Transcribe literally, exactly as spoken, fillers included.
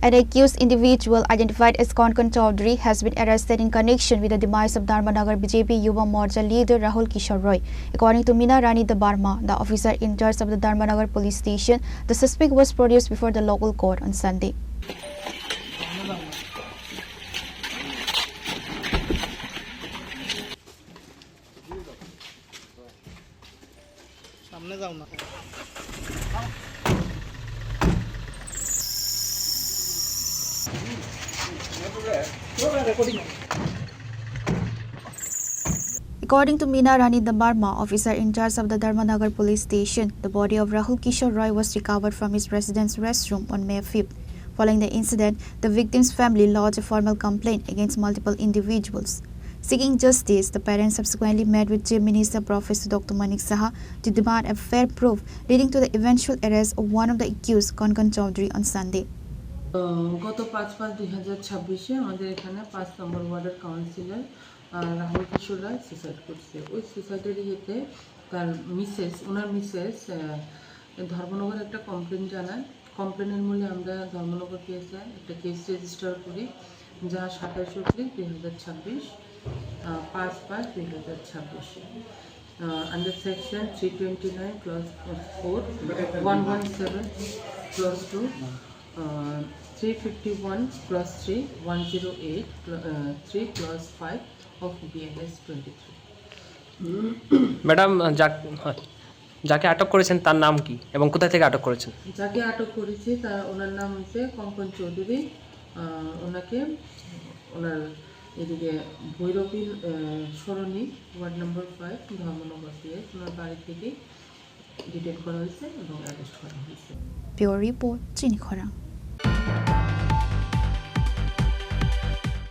An accused individual identified as Konkan Chaudhary has been arrested in connection with the demise of Dharmanagar B J P Yuva Morcha leader Rahul Kishore Roy. According to Mina Rani Debbarma, the officer in charge of the Dharmanagar police station, the suspect was produced before the local court on Sunday. সামনে যাও না। According to Mina Rani Debbarma, officer in charge of the Dharmanagar police station, the body of Rahul Kishore Roy was recovered from his residence restroom on May fifth. Following the incident, the victim's family lodged a formal complaint against multiple individuals. Seeking justice, the parents subsequently met with Chief Minister Professor Doctor Manik Saha to demand a fair proof, leading to the eventual arrest of one of the accused, Konkan Chaudhary, on Sunday. আহ, গত পাঁচ পাঁচ দুই হাজার ছাব্বিশে আমাদের এখানে পাঁচ নম্বর ওয়ার্ডের কাউন্সিলর, আহ, রাহুল কিশোর রায় সুসাইড করছে। ওই সুসাইডের ইয়েতে তার মিসেস, ওনার মিসেস, আহ, ধর্মনগরে একটা কমপ্লেন জানায়। কমপ্লেনের মূলে আমরা ধর্মনগর পিএসআই একটা কেস রেজিস্টার করি, যা সাতাশ অব্লিক দুই হাজার ছাব্বিশ, আহ, পাঁচ পাঁচ দুই হাজার ছাব্বিশে। Uh, under section three twenty-nine clause four, one one seven clause two, uh, three fifty-one clause three, one zero eight cla-, uh, three clause five of BNS twenty-three. Madam, যাক-, হয়, যাকে আটক করেছেন তার নাম কি এবং কোথা থেকে আটক করেছেন? যাকে আটক করেছি তা, ওনার নাম হচ্ছে কঙ্কন চৌধুরী। আহ, ওনাকে ওনার এদিকে ভৈরবী, আহ, সরণি, ওয়ার্ড নম্বর ফাইভ, ধর্মনগর পিএস, ওনার বাড়ি থেকে ডিটেইন করা হয়েছে এবং অ্যারেস্ট করা হয়েছে। Bureau Report, Chini Khorang.